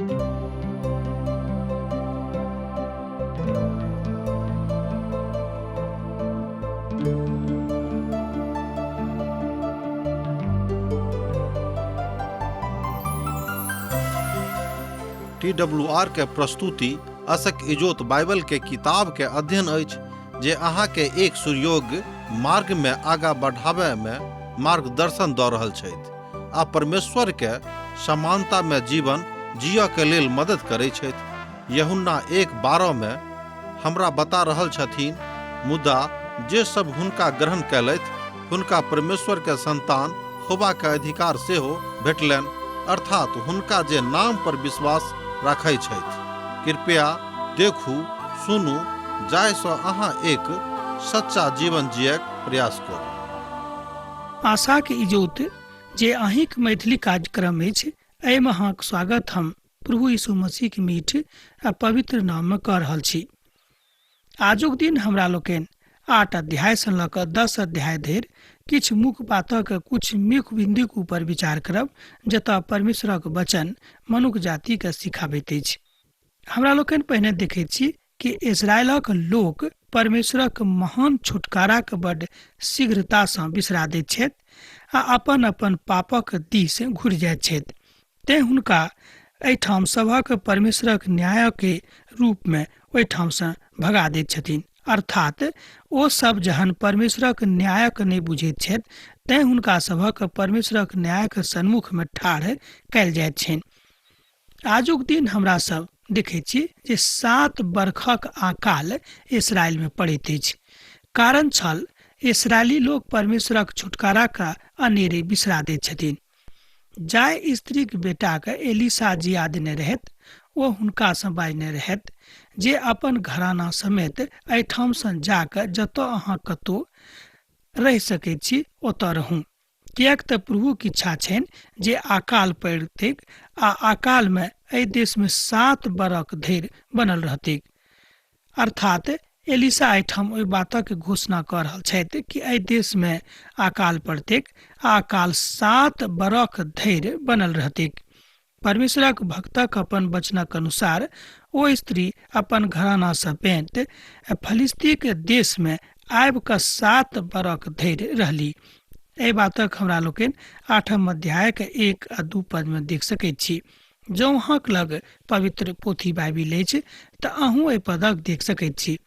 TWR के प्रस्तुति असक इजोत बाइबल के किताब के अध्ययन अछि जे अहाँ के एक सुयोग्य मार्ग में आगा बढ़ाबय में मार्गदर्शन दऽ रहल छथि आ परमेश्वर के समानता में जीवन जियऽ के लेल मदद करै छथि। यूहन्ना 1:12 में हमरा बता रहल छथिन, मुदा जे सब हुनका ग्रहण कयलथि हुनका परमेश्वर के संतान होबा के अधिकार सेहो भेटलनि, अर्थात हुनका जे नाम पर विश्वास राखै छथि। कृपया देखू, सुनू, जाहि सँ अहाँ एक सच्चा जीवन जियक प्रयास करू। आशाक इजोत जे अहींक मैथिली कार्यक्रम अछि, एहिमे अहाँक स्वागत हम प्रभु यीशु मसीहके मीठ आ पवित्र नाममे कऽ रहल छी। आजुक दिन हमरा लोकनि 8 अध्यायसँ लऽ कऽ 10 अध्याय धरि किछु मुख्य बातक किछु मुख्य बिन्दुक ऊपर विचार करब, जतऽ परमेश्वरक वचन मनुख जातिके सिखाबैत अछि। हमरा लोकनि पहिने देखैत छी कि इस्राएलक लोक परमेश्वरक महान छुटकाराक बड्ड शीघ्रतासँ बिसरा दैत छथि आ अपन अपन पापक दिस घुरि जाइत छथि। तेँ हुनका एहिठाम सभक परमेश्वरक न्यायके रूपमे ओहिठामसँ भगा दैत छथिन। अर्थात ओ सब जहन परमेश्वरक न्यायक नहि बुझैत छथि तेँ हुनका सभक परमेश्वरक न्यायक सन्मुखमे ठाढ़ कयल जाइत छनि। आजुक दिन हमरा सब देखैत छी जे 7 बरखक अकाल इसराइलमे पड़ैत अछि। कारण छल इसराइली लोक परमेश्वरक छुटकाराक अनेरे बिसरा दैत छथिन। जाहि स्त्रीक बेटाके एलिशा जिया देने रहथि ओ हुनकासँ बाजने रहथि जे अपन घराना समेत एहिठामसँ जाकऽ जतऽ अहाँ कतहु रहि सकैत छी ओतऽ रहू, किएक तऽ प्रभुक इच्छा छनि जे अकाल पड़तैक आ अकालमे एहि देशमे 7 बरख धरि बनल रहतैक। अर्थात एलिशा एहिठाम ओहि बातक घोषणा कऽ रहल छथि कि एहि देशमे अकाल पड़तैक आ अकाल 7 बरख धरि बनल रहतैक। परमेश्वरक भक्तक अपन वचनक अनुसार ओ स्त्री अपन घराना समेत फलिस्तीक देशमे आबि कऽ 7 बरख धरि रहली। एहि बातक हमरा लोकनि 8 अध्यायक 1 आ 2 पदमे देख सकैत छी। जँ अहाँक लग पवित्र पोथी बाइबिल अछि तऽ अहूँ एहि पदक देख सकैत छी।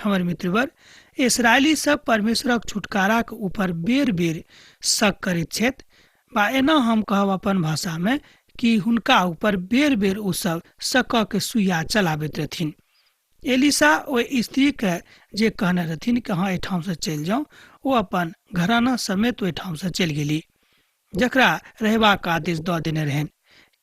हमर मित्रवर, इसराइली सब परमेश्वरक छुटकाराक ऊपर बेर बेर शक करैत छथि, बा एना हम कहब अपन भाषामे कि हुनका ऊपर बेर बेर ओ सब शकक सुइया चलाबैत रहथिन। एलिशा ओहि स्त्रीके जे कहने रहथिन कि अहाँ एहिठामसँ चलि जाउ, ओ अपन घराना समेत ओहिठामसँ चलि गेली जकरा रहबाक आदेश दऽ देने रहनि,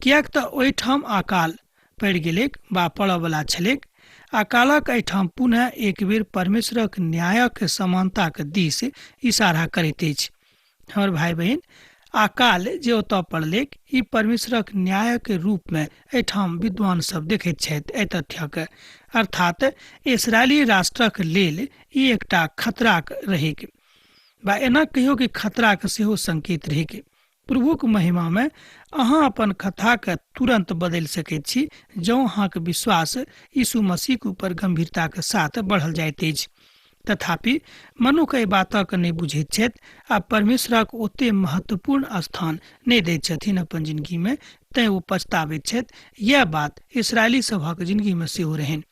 किएक तऽ ओहिठाम अकाल पड़ि गेलैक बा पड़यवला छलैक। अकालक एहिठाम पुनः एक बेर परमेश्वरक न्यायक समानताक दिस इशारा करैत अछि। हमर भाई बहिन, अकाल जे ओतऽ पड़लैक ई परमेश्वरक न्यायक रूपमे एहिठाम विद्वान सब देखैत छथि एहि तथ्यक। अर्थात इसराइली राष्ट्रक लेल ई एकटा खतराक रहैक, बा एना कहियो कि खतराक सेहो संकेत रहैक। प्रभुक महिमामे अहाँ अपन कथाके तुरन्त बदलि सकैत छी जँ अहाँके विश्वास यीशु मसीहके ऊपर गंभीरताके साथ बढ़ल जाइत अछि। तथापि मनुख एहि बातक नहि बुझैत छथि आ परमेश्वरक ओते महत्वपूर्ण स्थान नहि दैत छथिन अपन जिंदगीमे, तैं ओ पछताबैत छथि। यैह बात इसराइली सभक जिंदगीमे सेहो रहनि।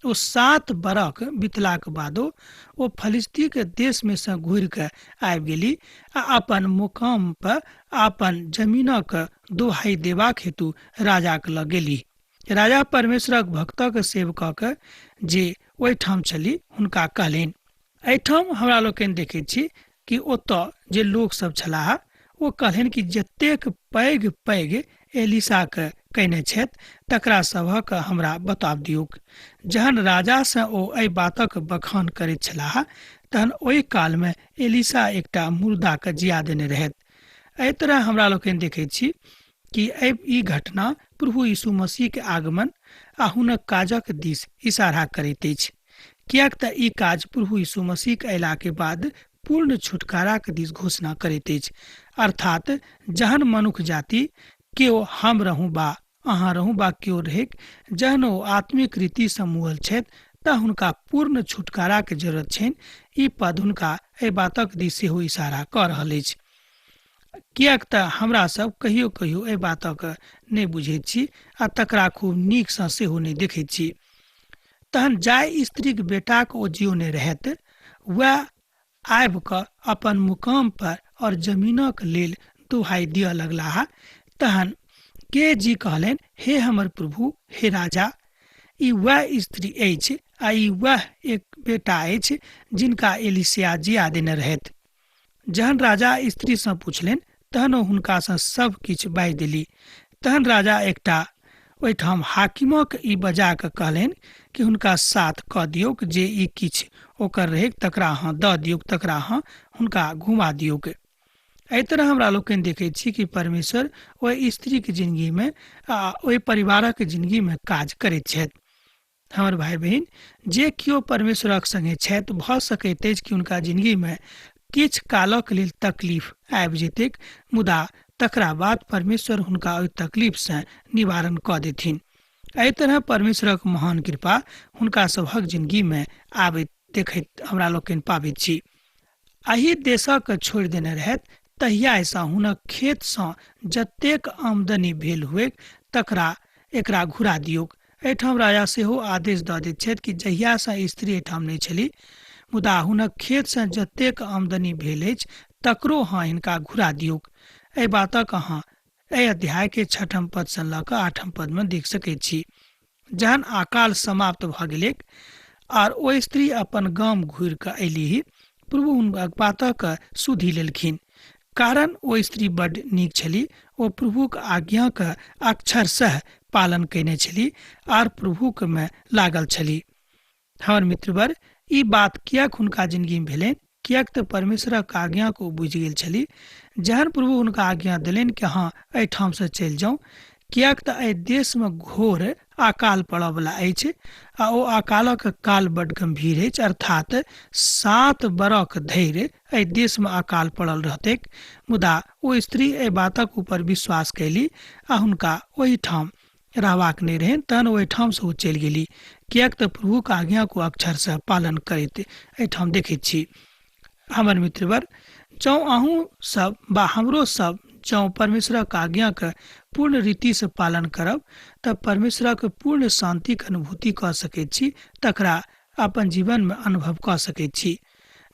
ओ 7 बरख बितलाक बादो ओ फलिस्तीके देशमे सँ घुरि कऽ आबि गेली आ अपन मुकाम पर अपन जमीनक दोहाई देबाक हेतु राजाक लग गेली। राजा परमेश्वरक भक्तक सेवकक जे ओहिठाम छली हुनका कहलनि। एहिठाम हमरा लोकनि देखैत छी कि ओतऽ जे लोक सब छलाह ओ कहलनि कि जतेक पैघ पैघ एलिशाके कयने छथि तकरा सभक हमरा बता दियौक। जहन राजासँ ओ एहि बातक बखान करैत छलाह तहन ओहि कालमे एलिशा एकटा मुर्दाके जिया देने रहथि। एहि तरह हमरा लोकनि देखैत छी कि एहि ई घटना प्रभु यीशु मसीहके आगमन आ हुनक काजक दिस इशारा करैत अछि, किएक तऽ ई काज प्रभु यीशु मसीहके अयलाके बाद पूर्ण छुटकाराक दिस घोषणा करैत अछि। अर्थात जहन मनुख जाति केओ हम रहूँ बा अहाँ रहू बा केओ रहैक, जहन ओ आत्मिक रीतिसँ मुअल छथि तऽ हुनका पूर्ण छुटकाराके जरूरत छनि। ई पद हुनका एहि बातक दिस सेहो इशारा कऽ रहल अछि, किएक तऽ हमरा सब कहियो कहियो एहि बातक नहि बुझैत छी आ तकरा खूब नीकसँ सेहो नहि देखैत छी। तहन जाहि स्त्रीक बेटाक ओ जिओने रहैत वएह आबि कऽ अपन मुकाम पर और जमीनक लेल दुहाई दिअ लगलाह। तहन के जी कहलनि, हे हमर प्रभु, हे राजा, ई वएह स्त्री अछि आ ई वएह एक बेटा अछि जिनका एलिसिया जिया देने रहथि। जहन राजा स्त्रीसँ पुछलनि तहन ओ हुनकासँ सब किछु बाजि देली। तहन राजा एकटा ओहिठाम हाकिमक ई बजा कऽ कहलनि कि हुनका साथ कऽ दियौक, जे ई किछु ओकर रहैक तकरा अहाँ दऽ दियौक, तकरा अहाँ हुनका घुमा दियौक। एहि तरह हमरा लोकनि देखैत छी कि परमेश्वर ओहि स्त्रीके जिंदगीमे आ ओहि परिवारक जिंदगीमे काज करैत छथि। हमर भाइ बहिन, जे केओ परमेश्वरक संगे छथि, भऽ सकैत अछि कि हुनका जिंदगीमे किछु कालक लेल तकलीफ आबि जेतैक, मुदा तकरा बाद परमेश्वर हुनका ओहि तकलीफसँ निवारण कऽ देथिन। एहि तरह परमेश्वरक महान कृपा हुनका सभक जिंदगीमे आबैत देखैत हमरा लोकनि पाबैत छी। एहि देशक छोड़ि देने रहथि तहियासँ हुनक खेतसँ जतेक आमदनी भेल हुएक तकरा एकरा घुरा दियौक। एहिठाम राजा सेहो आदेश दऽ दैत छथि कि जहियासँ स्त्री एहिठाम नहि छली, मुदा हुनक खेतसँ जतेक आमदनी भेल अछि तकरो अहाँ हिनका घुरा दियौक। एहि बातक अहाँ एहि अध्यायके छठम पदसँ लऽ कऽ आठम पदमे देख सकैत छी। जहन अकाल समाप्त भऽ गेलैक आर ओ स्त्री अपन गाम घुरि कऽ अयलीह, प्रभु हुनका बातक सुधि लेलखिन, कारण ओ स्त्री बड्ड नीक छली। ओ प्रभुक आज्ञाक अक्षरशः पालन कयने छली आर प्रभुक मे लागल छली। हमर मित्रवर, ई बात किएक हुनका जिंदगी में भेलनि? किएक तऽ परमेश्वरक आज्ञाक ओ बुझि गेल छली। जहन प्रभु हुनका आज्ञा देलनि कि अहाँ एहिठामसँ चलि जाउ, किएक तऽ एहि देशमे घोर अकाल पड़यवला अछि आ ओ अकालक काल बड्ड गम्भीर अछि, अर्थात 7 बरख धरि एहि देशमे अकाल पड़ल रहतैक। मुदा ओ स्त्री एहि बातक ऊपर विश्वास कयली आ हुनका ओहिठाम रहबाक नहि रहनि, तहन ओहिठामसँ ओ चलि गेली, किएक तऽ प्रभुक आज्ञाक ओ अक्षरसँ पालन करैत एहिठाम देखैत छी। हमर मित्रवर, जँ अहूँ सब वा हमरो सब जँ परमेश्वरक आज्ञाक पूर्ण रीतिसँ पालन करब तऽ परमेश्वरक पूर्ण शान्तिक अनुभूति कऽ सकैत छी, तकरा अपन जीवनमे अनुभव कऽ सकैत छी।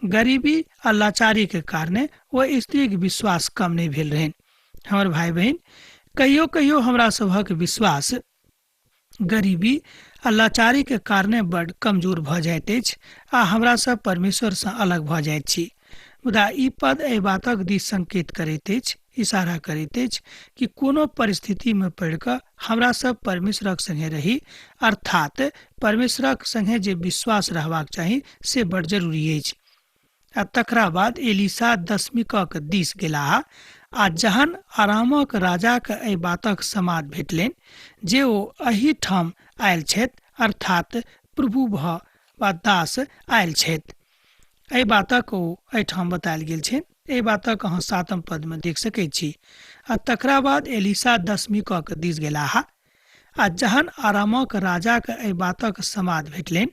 गरीबी आ लाचारीके कारणे ओ स्त्रीक विश्वास कम नहि भेल रहनि। हमर भाइ बहिन, कहियो कहियो हमरा सभक विश्वास गरीबी आ लाचारीके कारणे बड्ड कमजोर भऽ जाइत अछि आ हमरा सब परमेश्वरसँ अलग भऽ जाइत छी। मुदा ई पद एहि बातक दिस संकेत करैत अछि, इशारा करैत अछि कि कोनो परिस्थितिमे पड़ि कऽ हमरा सब परमेश्वरक संगे रही, अर्थात परमेश्वरक संगे जे विश्वास रहबाक चाही से बड्ड जरूरी अछि। आ तकरा बाद एलिसा दशमिकक दिस गेलाह आ जहन आरामक राजाक एहि बातक समाद भेटलनि जे ओ एहिठाम आयल छथि, अर्थात प्रभु भऽ वा दास आयल छथि, एहि बातक ओ एहिठाम बतायल गेल छै। एहि बातक अहाँ 7 पदमे देख सकैत छी। आ तकरा बाद एलिसा दशमिकक दिस गेलाह आ जहन आरामक राजाक एहि बातक समाद भेटलनि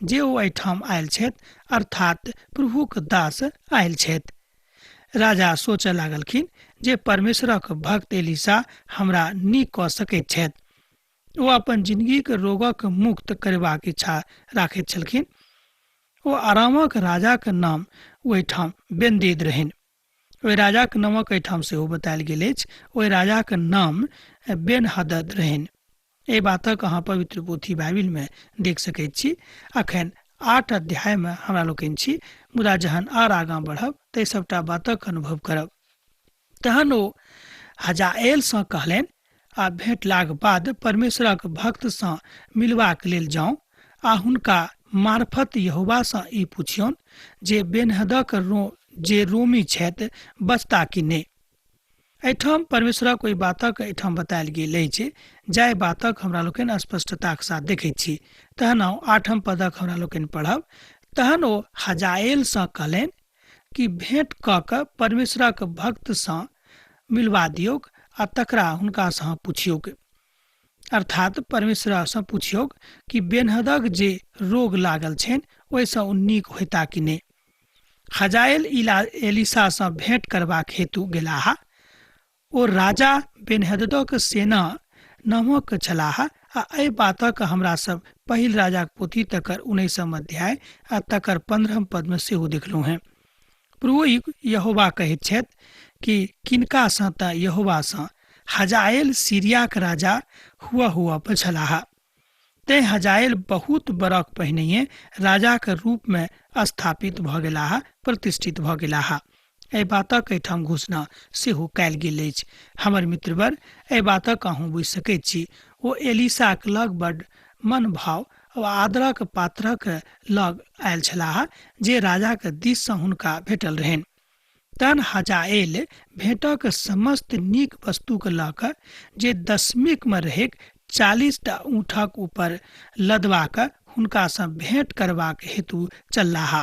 जे ओ एहिठाम आयल छथि, अर्थात प्रभुक दास आयल छथि, राजा सोचऽ लागलखिन जे परमेश्वरक भक्त एलिसा हमरा नीक कऽ सकैत छथि। ओ अपन जिंदगीक रोगक मुक्त करबाक इच्छा राखैत छलखिन। ओ आरामक राजाक नाम ओहिठाम बेंदेद रहनि। ओहि राजाक नामक एहिठाम सेहो बतायल गेल अछि। ओहि राजाक नाम बेन हदद रहनि। एहि बातक अहाँ पवित्र पोथी बाइबिलमे देख सकैत छी। अखन 8 अध्यायमे हमरा लोकनि छी, मुदा जहन आर आगाँ बढ़ब तऽ सबटा बातक अनुभव करब। तहन ओ हजाएलसँ कहलनि, आ भेटलाक बाद परमेश्वरक भक्तसँ मिलबाक लेल जाउ आ हुनका मार्फत यहोवासँ ई पुछियौन जे बेनहदक जे रोमी छथि बचता कि नहि। एहिठाम परमेश्वरक ओहि बातक एहिठाम बतायल गेल अछि जाहि बातक हमरा लोकनि स्पष्टताक साथ देखैत छी। तहन 8 पदक हमरा लोकनि पढ़ब। तहन ओ हजाएलसँ कहलनि कि भेंट कऽ कऽ परमेश्वरक भक्तसँ मिलवा दियौक आ तकरा हुनकासँ पुछियौक। अर्थात परमेश्वरसँ पुछियौक कि बेनहदक जे रोग लागल छनि ओहिसँ ओ नीक होयता कि नहि। हजाएल एलिशासँ भेंट करबाक हेतु गेलाह। ओ राजा बेनहददक सेना नामक छलाह आ एहि बातक हमरा सब पहिल राजाक पोथी तकर 19 अध्याय आ तकर 15 पदमे सेहो देखलहुँ हेँ। प्रभु यहोवा कहैत छथि कि किनकासँ तऽ यहोवासँ हजाएल सीरियाक राजा हुआ हुआ पर छलाह। तें हजाएल बहुत बरख पहिनहिए राजाक रूपमे स्थापित भऽ गेलाह, प्रतिष्ठित भऽ गेलाह। एहि बातक एहिठाम घोषणा सेहो कयल गेल अछि। हमर मित्रवर, एहि बातक अहूँ बुझि सकैत छी। ओ एलिसाक लग बड्ड मनभाव आ आदरक पात्रक लग आयल छलाह जे राजाक दिससँ हुनका भेटल रहनि। तहन हजाएल भेंटक समस्त नीक वस्तुके लऽ कऽ जे दशमिकमे रहैक 40टा ऊँटक ऊपर लदवा कऽ हुनकासँ भेंट करबाक हेतु चललाह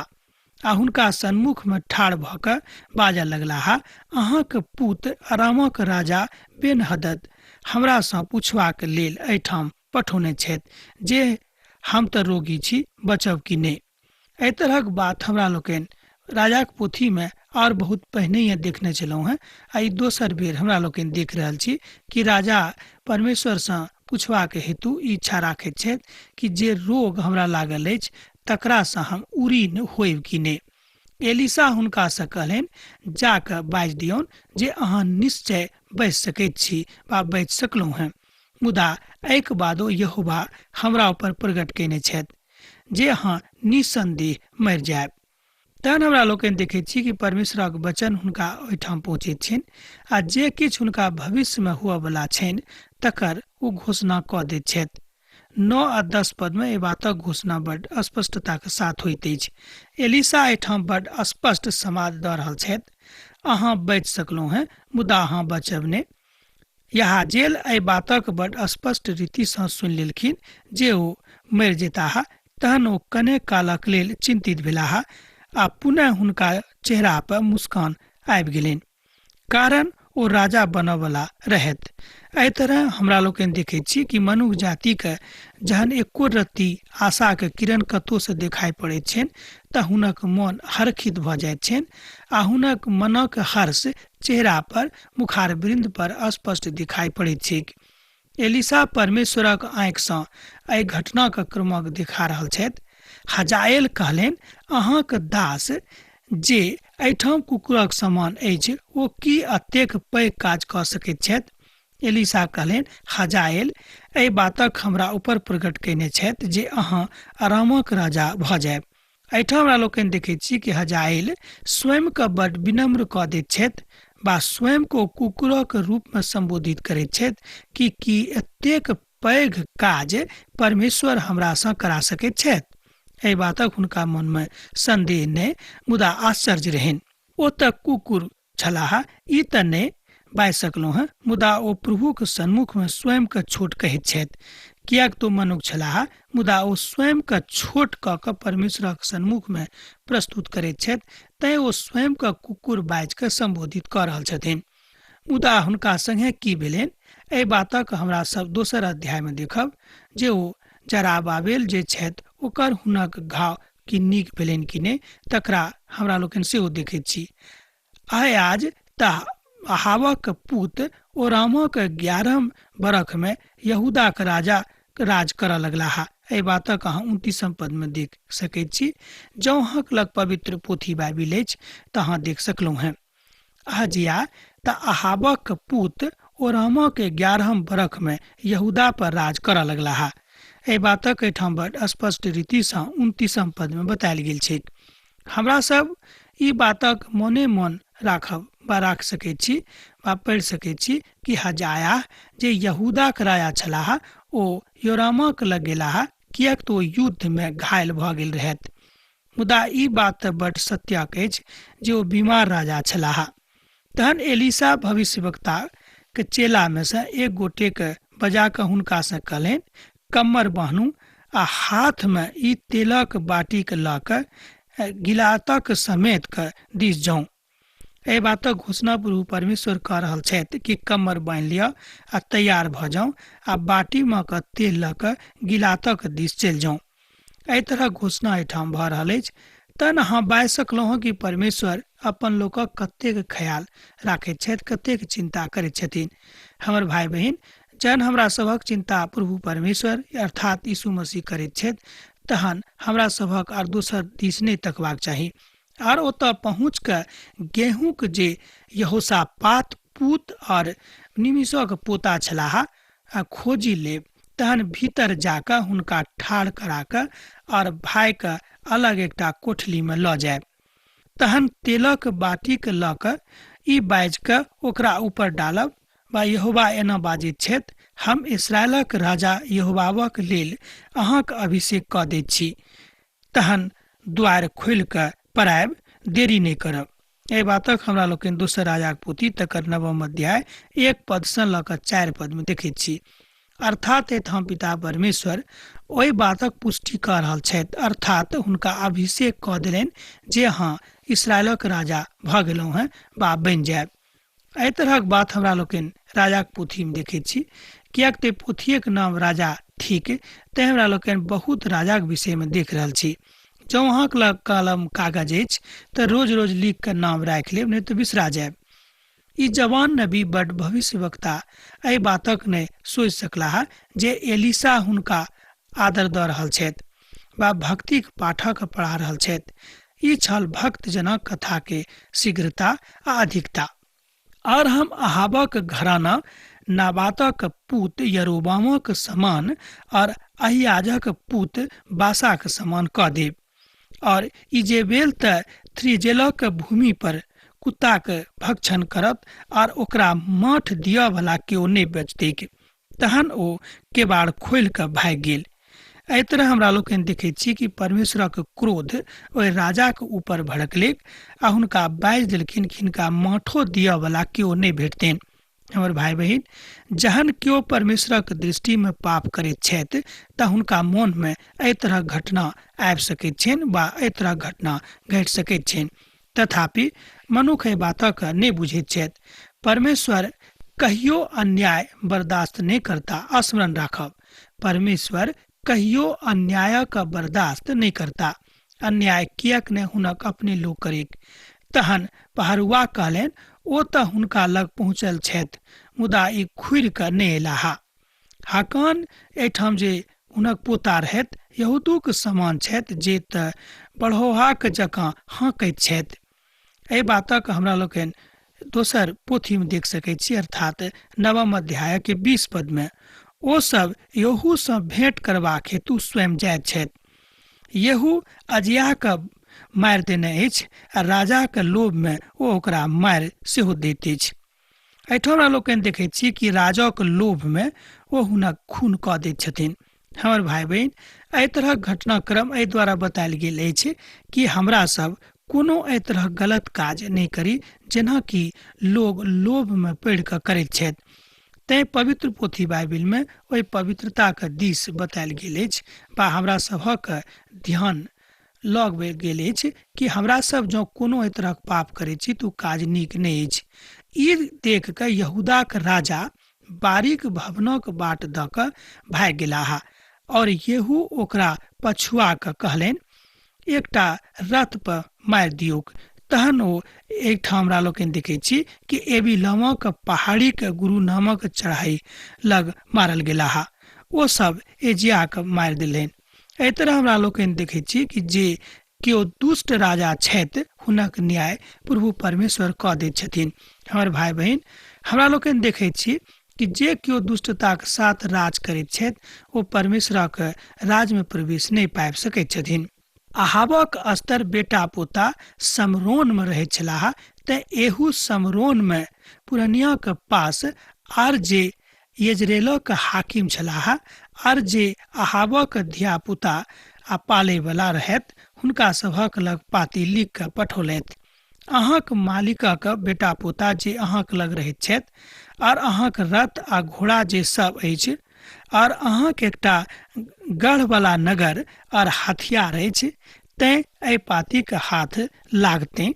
आ हुनका सन्मुखमे ठाढ़ भऽ कऽ बाजऽ लगलाह, अहाँक पुत अरामक राजा बेनहदद हमरासँ पुछबाक लेल एहिठाम पठौने छथि जे हम तऽ रोगी छी, बचब कि नहि। एहि तरहक बात हमरा लोकनि राजाक पोथीमे आओर बहुत पहिनहिए देखने छलहुँ हेँ आ ई दोसर बेर हमरा लोकनि देख रहल छी कि राजा परमेश्वरसँ पुछबाक हेतु ई इच्छा राखैत छथि कि जे रोग हमरा लागल अछि तकरासँ हम उऋण होयब कि नहि। एलिशा हुनकासँ कहलनि, जा कऽ बाजि दियौन जे अहाँ निश्चय बचि सकैत छी वा बचि सकलहुँ हेँ। मुदा एहिके बादो यहोवा हमरा ऊपर प्रकट कयने छथि जे अहाँ निस्सन्देह मरि जायब। तहन हमरा लोकनि देखैत छी कि परमेश्वरक वचन हुनका ओहिठाम पहुँचैत छनि आ जे किछु हुनका भविष्यमे हुअवला छनि तकर ओ घोषणा कऽ दैत छथि। 9 आ 10 पदमे एहि बातक घोषणा बड्ड स्पष्टताक साथ होइत अछि। एलिशा एहिठाम बड्ड स्पष्ट समाद दऽ रहल छथि, अहाँ बचि सकलहुँ हेँ, मुदा अहाँ बचब नहि। यहाजेल एहि बातक बड्ड स्पष्ट रीतिसँ सुनि लेलखिन जे ओ मरि जेताह। तहन ओ कने कालक लेल चिन्तित भेलाह आ पुनः हुनका चेहरा पर मुस्कान आबि गेलनि, कारण ओ राजा बनऽवला रहथि। एहि तरह हमरा लोकनि देखैत छी कि मनुख जातिके जहन एको रत्ती आशाके किरण कतहुसँ देखाइ पड़ैत छनि तऽ हुनक मन हरखित भऽ जाइत छनि आ हुनक मनक हर्ष चेहरा पर मुखारवृन्द पर स्पष्ट दिखाई पड़ैत छैक। एलिशा परमेश्वरक आँखिसँ एहि घटनाक क्रमक देखा रहल छथि। हजाएल कहलनि, अहाँक दास जे एहिठाम कुकुरक समान अछि ओ की एतेक पैघ काज कऽ सकैत छथि? एलिशा कहलनि, हजाएल एहि बातक हमरा ऊपर प्रकट कयने छथि जे अहाँ अरामक राजा भऽ जायब। एहिठाम हमरा लोकनि देखैत छी कि हजाएल स्वयंके बड्ड विनम्र कऽ दैत छथि वा स्वयंके ओ कुकुरक रूपमे सम्बोधित करैत छथि कि की एतेक पैघ काज परमेश्वर हमरासँ करा सकैत छथि। एहि बातक हुनका मनमे सन्देह नहि मुदा आश्चर्य रहनि। ओ तऽ कुकुर छलाह ई तऽ नहि बाजि सकलहुँ हेँ, मुदा ओ प्रभुक सन्मुखमे स्वयंके छोट कहैत छथि। किएक तऽ ओ मनुख छलाह, मुदा ओ स्वयंके छोट कऽ कऽ परमेश्वरक सन्मुखमे प्रस्तुत करैत छथि, तैँ ओ स्वयंके कुकुर बाजि कऽ सम्बोधित कऽ रहल छथिन। मुदा हुनका सङ्गे की भेलनि एहि बातक हमरा सब दोसर अध्यायमे देखब जे ओ जराबाबेल जे छथि ओकर हुनक घाव कि नीक भेलनि कि नहि तकरा हमरा लोकनि सेहो देखैत छी। आइ आज तऽ अहाबक पुत ओ रामक 11 बरखमे यहूदाक राजा राज करऽ लगलाह। एहि बातक अहाँ 29 पदमे देख सकैत छी। जँ अहाँक लग पवित्र पोथी बाइबिल अछि तऽ अहाँ देख सकलहुँ हेँ। अहजिया तऽ अहाबक पुत ओ रामक 11 बरखमे यहूदा पर राज करऽ लगलाह। एहि बातक एहिठाम बड स्पष्ट रीतिसँ 29 पदमे बतायल गेल छैक। हमरा सब ई बातक मोने मोन राखब वा राख सकैत छी वा पढ़ि सकैत छी कि हजाया जे यहूदाक राजा छलाह ओ योरामक लग गेलाह, किएक तऽ ओ युद्धमे घायल भऽ गेल रहथि। मुदा ई बात तऽ बड्ड सत्यक अछि जे ओ बीमार राजा छलाह। तहन एलिशा भविष्यवक्ताक चेलामे सँ एक गोटेके बजा कऽ हुनकासँ कहलनि, कम्मर बान्हू आ हाथमे ई तेलक बाटीके लऽ कऽ गिलातक समेत कऽ दिस जाउ। एहि बातक घोषणा प्रभु परमेश्वर कऽ रहल छथि कि कमर बान्हि लिअ आ तैयार भऽ जाउ आ बाटीमे कऽ तेल लऽ कऽ गिलातक दिस चलि जाउ। एहि तरहक घोषणा एहिठाम भऽ रहल अछि। तहन अहाँ बाजि सकलहुँ हँ कि परमेश्वर अपन लोकक कतेक ख्याल राखैत छथि, कतेक चिन्ता करैत छथिन। हमर भाय बहिन, जहन हमरा सभक चिन्ता प्रभु परमेश्वर अर्थात यीशु मसीह करैत छथि तहन हमरा सभक आर दोसर दिस नहि तकबाक चाही। आर ओतऽ पहुँच कऽ गेहूँक जे यहोशापात पूत और निमिषक पोता छलाह आ खोजि लेब, तहन भीतर जाकऽ हुनका ठाढ़ करा कऽ और भायके अलग एकटा कोठलीमे लऽ जायब। तहन तेलक बाटीके लऽ कऽ ई बाजि कऽ ओकरा ऊपर डालब, वा यहोवा एना बाजैत छथि, हम इस्राएलक राजा यहोवावक लेल अहाँक अभिषेक कऽ दैत छी। तहन द्वार खोलि कऽ पड़ायब, देरी नहि करब। एहि बातक हमरा लोकनि दोसर राजाक पोथी तकर नवम अध्याय 1 पदसँ लऽ कऽ 4 पदमे देखैत छी। अर्थात एहिठाम पिता परमेश्वर ओहि बातक पुष्टि कऽ रहल छथि, अर्थात हुनका अभिषेक कऽ देलनि जे अहाँ इस्राएलक राजा भऽ गेलहुँ हेँ वा बनि जायब। एहि तरहक बात हमरा लोकनि राजाक पोथीमे देखैत छी, किएक तऽ पोथिएक नाम राजा थिक, तेँ हमरा लोकनि बहुत राजाक विषयमे देख रहल छी। जँ अहाँक लग कलम कागज अछि तऽ रोज रोज लिख कऽ नाम राखि लेब, नहि तऽ बिसरा जायब। ई जवान नबी बड भविष्यवक्ता एहि बातक नहि सोचि सकलाह जे एलिशा हुनका आदर दऽ रहल छथि वा भक्तिक पाठक पढ़ा रहल छथि। ई छल भक्तजनक कथा के शीघ्रता आ अधिकता। और हम अहाबक घराना नाबातक पूत यरोबामक समान और अहियाजक पूत बासाक समान कऽ देब। और इजेबेल तऽ थ्रीजेलक भूमि पर कुत्ताक भक्षण करत और ओकरा माठ दिअ वाला केओ नहि बचतैक। तहन ओ केबाड़ खोलि कऽ भागि गेल। एहि तरह हमरा लोकनि देखैत छी कि परमेश्वरक क्रोध ओहि राजाक ऊपर भड़कलैक आ हुनका बाजि देलखिन कि हिनका माठो दिअ वाला केओ नहि भेटतनि। हमर भाय बहिन, जहन केओ परमेश्वरक दृष्टिमे पाप करैत छथि तऽ हुनका मोनमे एहि तरहक घटना आबि सकैत छनि वा एहि तरहक घटना घटि सकैत छनि। तथापि मनुख एहि बातक नहि बुझैत छथि। परमेश्वर कहियो अन्याय बर्दाश्त नहि करता। स्मरण राखब, परमेश्वर कहियो अन्यायक बर्दाश्त नहि करता। अन्याय किएक नहि हुनक अपने लोक करेक। तहन पहरुआ कहलनि, ओ तऽ हुनका लग पहुँचल छथि, मुदा ई घुरि कऽ नहि अयलाह। हाकान एहिठाम जे हुनक पोता रहथि, यहूदूक समान छथि जे तऽ बढ़ौहाक जकाँ हाँकैत छथि। एहि बातक हमरा लोकनि दोसर पोथीमे देख सकैत छी, अर्थात नवम अध्यायके 20 पदमे। ओ सब यहूसँ भेंट करबाक हेतु स्वयं जाइत छथि। येहू अजियाके मारि देने अछि आ राजाक लोभमे ओ ओकरा मारि सेहो दैत अछि। एहिठाम हमरा लोकनि देखैत छी कि राजाक लोभमे ओ हुनक खून कऽ दैत छथिन। हमर भाय बहिन, एहि तरहक घटनाक्रम एहि द्वारा बतायल गेल अछि कि हमरा सब कोनो एहि तरहक गलत काज नहि करी जेना कि लोग लोभमे पड़ि कऽ करैत छथि। तैं पवित्र पोथी बाइबिलमे ओहि पवित्रताक दिस बतायल गेल अछि वा हमरा सभक ध्यान लग गेल अछि कि हमरा सब जँ कोनो एहि तरहक पाप करैत छी तऽ ओ काज नीक नहि अछि। ई देख कऽ यहूदाक राजा बारीक भवनक बाट दऽ कऽ भागि गेलाह और येहू ओकरा पछुआ कऽ कहलनि, एकटा रथ पर मारि दियौक। तहन ओ एकठाम हमरा लोकनि देखैत छी कि एबीलमक पहाड़ीक गुरु नामक चढ़ाई लग मारल गेलाह। ओ सब एजियाके मारि देलनि। एहि तरह हमरा लोकनि देखैत छी कि जे केओ दुष्ट राजा छथि हुनक न्याय प्रभु परमेश्वर कऽ दैत छथिन। हमर भाय बहिन, हमरा लोकनि देखैत छी कि जे केओ दुष्टताक साथ राज करैत छथि ओ परमेश्वरक राजमे प्रवेश नहि पाबि सकैत छथिन। अहाबक स्तर बेटा पोता समरोनमे रहैत छलाह, तेँ एहू समरोनमे पुरनियाक पास आर जे यजरेलक हाकिम छलाह आर जे अहाबक धियापुता आ पालयवला रहथि, हुनका सभक लग पाती लिख कऽ पठौलथि। अहाँक मालिकक बेटा पोता जे अहाँक लग रहैत छथि आर अहाँक रथ आ घोड़ा जे सब अछि आर अहाँक एकटा गढ़वला नगर आर हथियार अछि, तेँ एहि पातीक हाथ लागतै।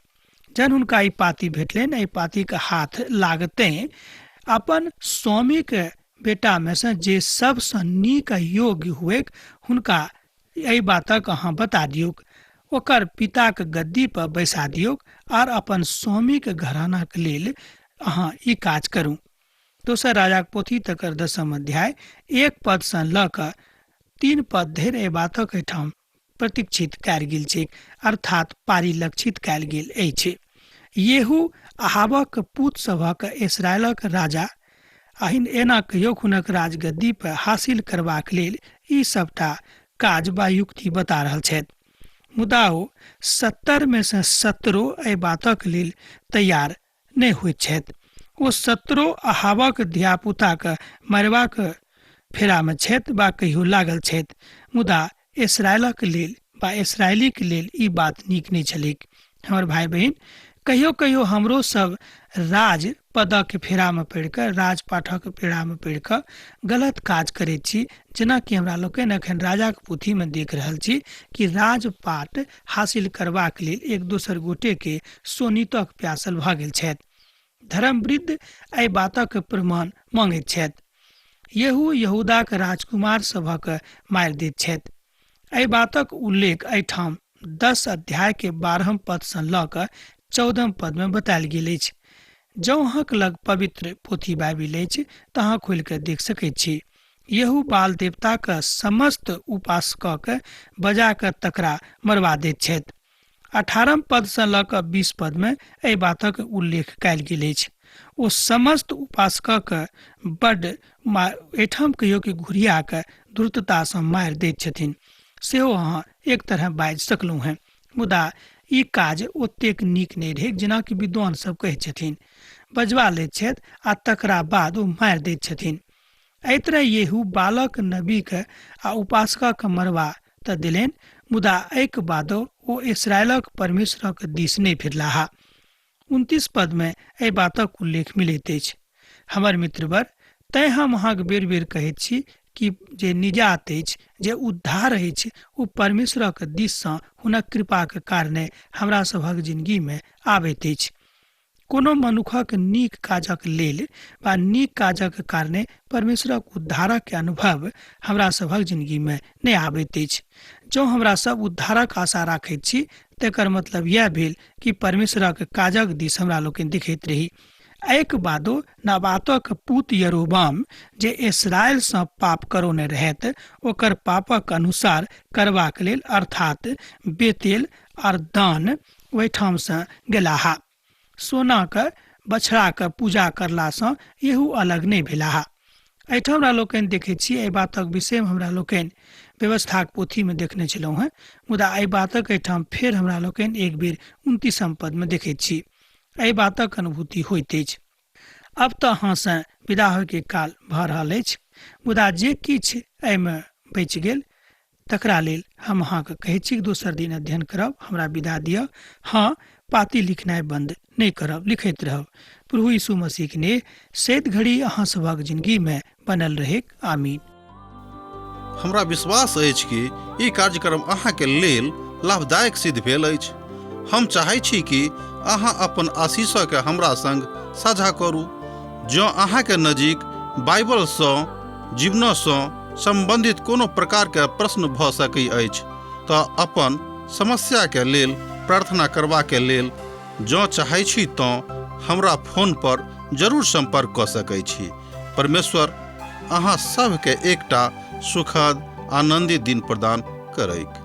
जहन हुनका ई पाती भेटलनि, एहि पातीके हाथ लागते अपन स्वामीके बेटामे सँ जे सबसँ नीक आ योग्य हुएक हुनका एहि बातक अहाँ बता दियौक, ओकर पिताक गद्दी पर बैसा दियौक आर अपन स्वामीक घरानाक लेल अहाँ ई काज करू। दोसर राजाक पोथी तकर 10 अध्याय 1 पदसँ लऽ कऽ 3 पद धरि एहि बातक एहिठाम प्रतीक्षित कयल गेल छैक, अर्थात पारिलक्षित कयल गेल अछि। येहू अहाबक पूत सभक इसराइलक राजा अहिन एना कहियो हुनक राजगद्दी पर हासिल करबाक लेल ई सबटा काज बा युक्ति बता रहल छथि। मुदा ओ 70 मे सँ 70 एहि बातक लेल तैयार नहि होइत छथि। ओ 70 अहाबक धियापुताके मारबाक फेरामे छथि बा कहियो लागल छथि। मुदा इसराइलक लेल बा इसराइलीक लेल ई बात नीक नहि छलैक। हमर भाइ बहिन, कहियो कहियो हमरो सब राज पदक फेरामे पड़ि कऽ, राजपाठक फेरामे पड़ि कऽ गलत काज करैत छी। जेनाकि हमरा लोकनि एखन राजाक पोथीमे देख रहल छी कि राजपाट हासिल करबाक लेल एक दोसर गोटेके सोनितक प्यासल भऽ गेल छथि। धर्मवृद्ध एहि बातक प्रमाण मांगैत छथि। येहू यहूदाक राजकुमार सभक मारि दैत छथि। एहि बातक उल्लेख एहिठाम 10 अध्याय के 12 पद सँ लऽ कऽ 14 पद में बतायल गेल अछि। जँ अहाँक लग पवित्र पोथी बाइबिल अछि तऽ अहाँ खोलि कऽ देख सकैत छी। येहू बाल देवताक समस्त उपासकक बजा कऽ तकरा मरवा दैत छथि। 18 पद सँ लऽ कऽ 20 पद में एहि बातक उल्लेख कयल गेल अछि। ओ समस्त उपासकक बड्ड एहिठाम कहियो कि घुरिया कऽ द्रुतता सँ मारि दैत छथिन, सेहो अहाँ एक तरह बाजि सकलहुँ हेँ। मुदा ई काज ओतेक नीक नहि रहै जेनाकि विद्वान सब कहै छथिन। बजवा लैत छथि आ तकरा बाद ओ मारि दैत छथिन। एहि तरह येहू बालक नबीक आ उपासकक मरवा तऽ देलनि, मुदा एहिके बादो ओ इसराइलक परमेश्वरक दिस नहि फिरलाह। 29 पद में एहि बातक उल्लेख मिलैत अछि। हमर मित्रवर, तैं हम अहाँके बेर बेर कहैत छी कि जे निजात अछि, जे उद्धार अछि, ओ परमेश्वरक दिससँ हुनक कृपाक कारणे हमरा सभक जिंदगीमे आबैत अछि। कोनो मनुखक नीक काजक लेल वा नीक काजक कारणे परमेश्वरक उद्धारक अनुभव हमरा सभक जिंदगीमे नहि आबैत अछि। जँ हमरा सब उद्धारक आशा राखैत छी तकर मतलब यैह भेल कि परमेश्वरक काजक दिस हमरा लोकनि देखैत रही। एहिके बादो नबातक पूत यरोबाम जे इसराइलसँ पाप करौने रहैत, ओकर पापक अनुसार करबाक लेल अर्थात बेतेल आर दान ओहिठामसँ गेलाह। सोनाक बछड़ाक पूजा करलासँ एहू अलग नहि भेलाह। एहिठाम हमरा लोकनि देखैत छी, एहि बातक विषयमे हमरा लोकनि व्यवस्थाक पोथीमे देखने छलहुँ हेँ, मुदा एहि बातक एहिठाम फेर हमरा लोकनि एक बेर 29 पदमे देखैत छी। एहि बातक अनुभूति होइत अछि। अब तऽ अहाँसँ विदा होइके काल भऽ रहल अछि, मुदा जे किछु एहिमे बचि गेल तकरा लेल हम अहाँके कहै छी दोसर दिन अध्ययन करब। हमरा विदा दिअ। हँ, पाती लिखनाइ बन्द नहि करब, लिखैत रहब। प्रभु यीशु मसीह ने सैत घड़ी अहाँ सभक जिंदगी में बनल रहेक। आमीन। हमरा विश्वास अछि कि ई कार्यक्रम अहाँके लेल लाभदायक सिद्ध भेल अछि। हम चाहै छी कि अहाँ अपन आशीषके हमरा संग साझा करू। जँ अहाँके नजीक बाइबलसँ जीवनसँ सम्बन्धित कोनो प्रकारके प्रश्न भऽ सकै अछि तऽ अपन समस्याके लेल प्रार्थना करबाके लेल जँ चाहै छी तँ हमरा फोन पर जरूर सम्पर्क कऽ सकै छी। परमेश्वर अहाँ सभके एकटा सुखद आनन्दित दिन प्रदान करैक।